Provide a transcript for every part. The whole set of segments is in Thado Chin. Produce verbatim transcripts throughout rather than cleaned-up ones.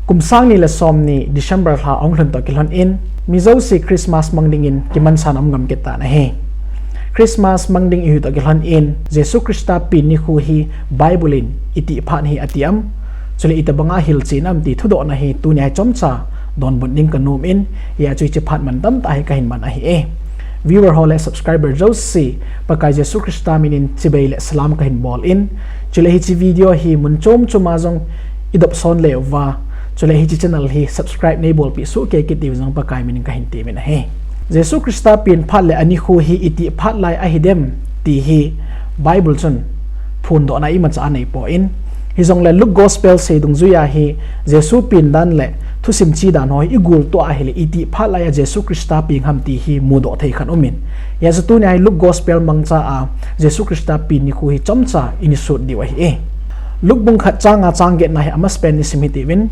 Kum sang ni le som ni December lha ahung lhun toh kilhon in, mi jouse Christmas mang dingin kimansa na um ngam kit tan ahi. Christmas mang ding ihi toh kilhon in, Jesu Christa pen nikho hi Bible in itih phat hi ati am, chule itobanga hilchen am ti thudohna hi tunia hi chomcha donbut ding kanom in, hia chu hiche phat mantam tah hi kahin man ahi e. Viewer ho le subscriber jouse, Pakai Jesu Christa minin chibai le salam kahin bol in, chule hiche video hi mun chom choma jong idop son le uva, chule hiche channel hi subscribe neibolpeh soh kei kit diu jong Pakai minin kahin temin ahi. Jesu Christa pen phat le anikho hi itih phat lai ahidem ti hi Bible chun phondohna imacha aneipoi, hijongle Luke Gospel sei dungjuia hi Jesu pen dan le thusim che dan ho hi igoltoh ahile itih phat laiya Jesu Christa peng ham ti hi mudoh thei khat umin, hia chu tunia hi Luke Gospel mangcha a Jesu Christa pen nikho hi chomcha ini sut diu ahi e. Luke bung khat chang nga chang getna hi amasapen isim hitiuvin,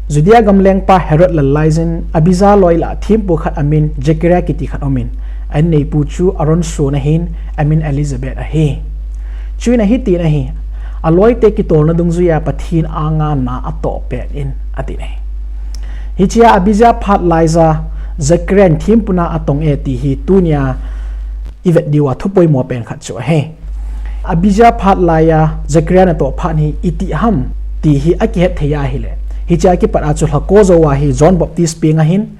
Judea gam lengpa Herod lalaiyin Abijah loi lah a thempu khat amin Zechariah kiti khat umin, a inneipu chu Aaron son ahin, amin Elizabeth ahi. Chuin ahitin ahi, aloite kitolna dungjuia Pathen anga na atoh pet in atin ahi. Hichea Abijah phat laiya Zechariah in thempu na atong e ti hi tunia ivet diuva thupoimo pen khat chu ahi. Abijah phat laiya Zechariah natoh phat hi itih ham ti hi akihet thei ahile, hichea kipat a chu lhako jouva hi John Baptist peng ahin,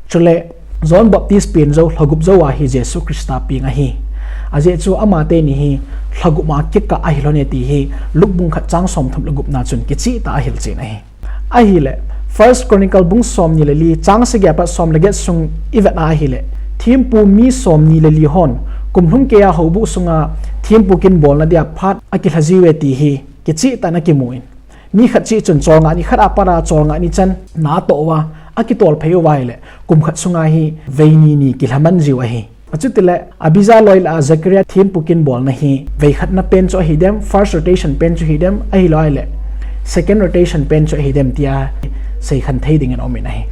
chule John Baptist pen jou lhagup jouva hi Jesu Christa peng ahi. Ajeh chu amateni hi lhagup a kikah ahilhon e ti hi Luke bung khat chang somthum le gupna chun kichehtah a ahilchen ahi. Ahile, First Chronicle bung somni le li chang sagi apat som le get sung ivet a ahile, thempu mi somni le li hon kum lhung keiya houbuh sunga thempu kin bolna dia phat akilha jiuve ti hi kichehtah in akimun, mi khat cheh chun cholngah ni khat apat a cholngah ni chan na atoh uva akitol phei uva ahile, kum khat sunga hi vei ni ni kilha man jiu ahi. Achutile Abijah loi lah a Zechariah thempu kin bolna hi veikhatna pen chu ahidem, first rotation pen chu ahidem, ahilou ahile second rotation pen chu ahidem tia seikhen thei dingin aumin ahi.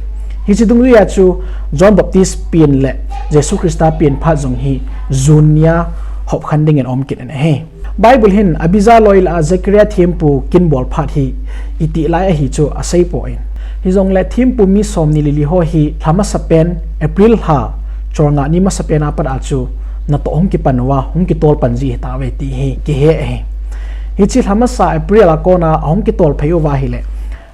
Hiche dungjuia chu John Baptist pen le Jesu Christa pen phat jong hi June nia hopkhen dingin aum kit in ahi. Bible hin Abijah loi lah a Zechariah thempu kin bol phat hi itih lai ahi chu aseipoi. Hijongle thempu mi somni le li ho hi lha masapen April lha cholngah ni masapen apat a chu natoh hung kipan uva hung kitol pan ji ahitauve ti hi kihe ahi. Hiche lha masa April a kona ahung kitol phei uva ahile,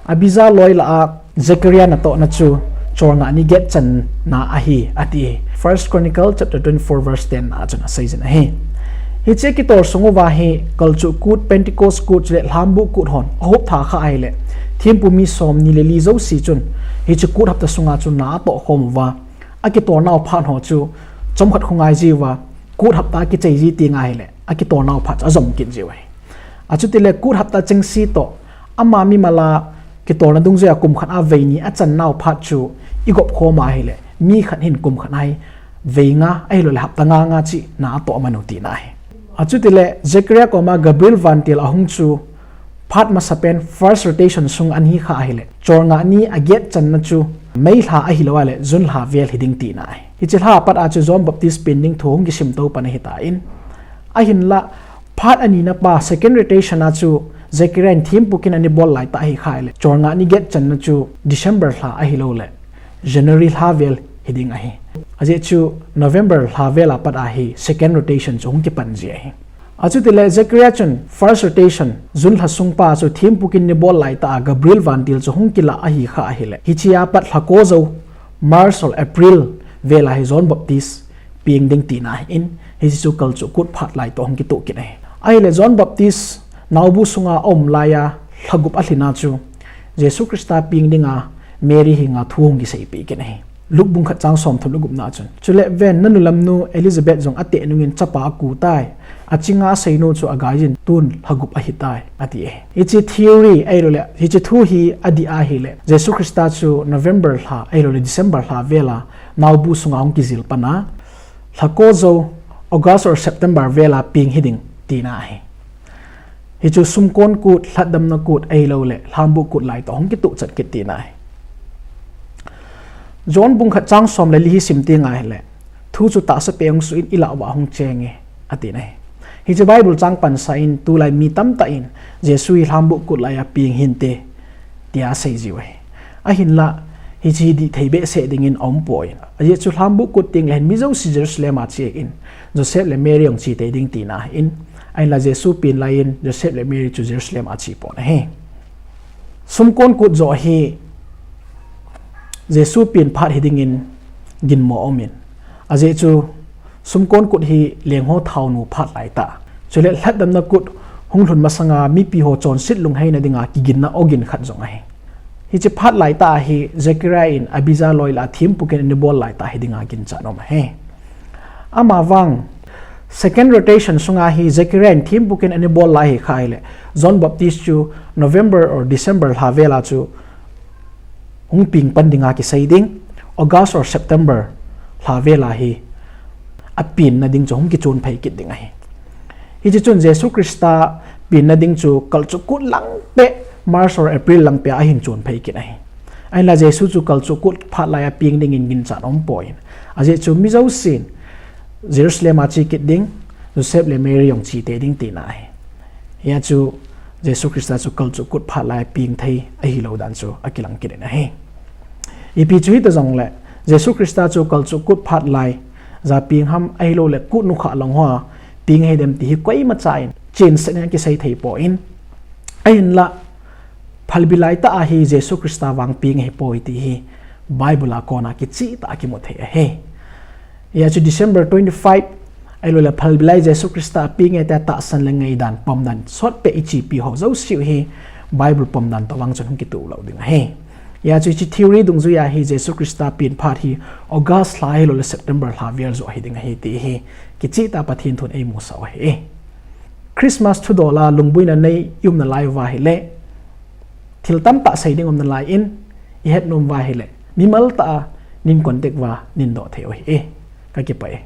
Abijah loi lah a Zechariah natohna chu cholngah ni get channa ahi ati. First Chronicle chapter twenty-four verse ten a chun aseijin ahi. Hiche kitol sung uva hi Kalchuh Kut, Pentecost Kut chule Lhambuh Kut hon ahop tha kha ahile, thempu mi somni le li jouse chun hiche kut hapta sunga chu na atoh khom uva, akitolnau phat ho chu chomkhat khongai jiuva, kut hapta kichai ji teng ahile akitolnau phat chu ajom kit jiu ahi. Achutile kut hapta chengse toh ama mimal a kitolna dungjuia kum khat a vei ni achannau phat chu igop khom ahile, mi khat hin kum khat a hi vei nga ahiloule hapta nga nga cheh na atoh man u tina ahi. Achutile Zechariah koma Gabriel vantil ahung chu phat masapen first rotation sung ahi kha ahile, cholngah ni aget channa chu May lha ahilou ahile June lha vel hiding tina ahi. Hiche lha apat a chu John Baptist pen ding thu hung kisimtou pan ahitan, ahinla phat anina pa second rotation a chu Zechariah in thempu kin ana bol laitah ahi kha ahile, cholngah ni get channa chu December lha ahiloule January lha vel hiding ahi. Ajeh chu November lha vel apat a hi second rotation chu hung kipan ji ahi. Achutile Zechariah chun first rotation June lha sung pa chu thempu kin ana bol laitah a Gabriel vantil chu hung kilah ahi kha ahile, hichea pat lhako jou March or April vel a hi John Baptist peng ding tina ahin, hiche chu Kalchuh Kut phat lai toh hung kitoh kit ahi. Ahile John Baptist naobu sunga aum laiya lhagup alhina chu Jesu Christa peng dinga Mary henga thu hung kiseipeh kit ahi. Luke bung khat chang somthum le gupna chun, chule ven, nanu lamnu Elizabeth jong ateh nungin chapa aku tai, achinga aseinu chu agaiyin tun lhagup ahitai, ati ahi. Hiche theory ahiloule hiche thu hi adih ahile, Jesu Christa chu November lha ahiloule December lha vel a naobu sunga hung kijil pan a, lhako jou August or September vel a peng hiding tina ahi. Hichu sumkon kut, lhatdamna kut ahiloule Lhambuh Kut lai toh hung kitoh chat kit tina ahi. John bung khat chang som le li hi sim teng ahile, thu chu tahsa peh hung suh in ilah uva hung chenge, atin ahi. Hiche Bible chang pansah in tulai mi tamtah in Jesu hi Lhambuh Kut laiya peng hinte tia asei jiu ahi. Ahinla, hiche hi dih thei behseh dingin aumpoi. Ajeh chu lhambuh kut teng le hin mi jouse Jerusalem a che in, Joseph le Mary jong che tei ding tina ahin, ahinla Jesu pen lai in Joseph le Mary chu Jerusalem a che pon ahi. Sumkon kut joh hi Jesu pen phat hi dingin ginmo aumin, ajeh chu sumkon kut hi lengho thaonu phat lai tah, chule lhatdamna kut hung lhun masanga mipi ho chonset lungheina dinga kiginna ogin khat jong ahi. Hiche phat lai tah hi Zechariah in Abijah loi lah a thempu kin ana bol lai tah hi dinga ginchat aum ahi. Amavang, second rotation sunga hi Zechariah in thempu kin ana bol lai hi kha ahile, John Baptist chu November or December lha vela chu hung peng pan dinga kisei ding, August or September lha vela hi apenna ding chu hung kichon phei kit ding ahi. Hiche chun Jesu Christa penna ding chu kalchuh kut lang peh, March or April lang peh a ahin chon phei kit ahi. Ahinla Jesu chu kalchuh kut phat lai a peng dingin ginchat aumpoi. Ajeh chu mi jousen Jerusalem a che kit ding, Joseph le Mary jong che tei ding tina ahi. Hia chu Jesu Christa chu kalchuh kut phat lai a peng thei ahilou dan chu akilang kit in ahi. Ipi chu hita jongle, Jesu Christa chu kalchuh kut phat lai ja peng ham ahiloule kut nukhah lang hoa peng ahidem ti hi koimacha in chensah in akisei thei poi. Ahinla, phalbi lai tah a hi Jesu Christa vang peng ahipoi ti hi Bible a kona kichehtah a kimu thei ahi. Hia chu December twenty-five, ahiloule phalbi lai Jesu Christa apeng e tia tahsan le ngaidan, pomdan sotpeh ichepi ho jouse u hi Bible pomdan toh vang chun hung kitoh lou ding ahi. Hia chu hiche theory dungjuia hi Jesu Christa pen phat hi August lha ahiloule September lha vel joh hi ding ahi ti hi kichehtah a Pathen thun eimusah u ahi. Christmas thudola lungboina nei ium nalai uva ahile, thil tamtah sei ding um nalai in, ihet nom uva ahile, mimal tah a nin contact uva nin doh thei u ahi. Kakipah e.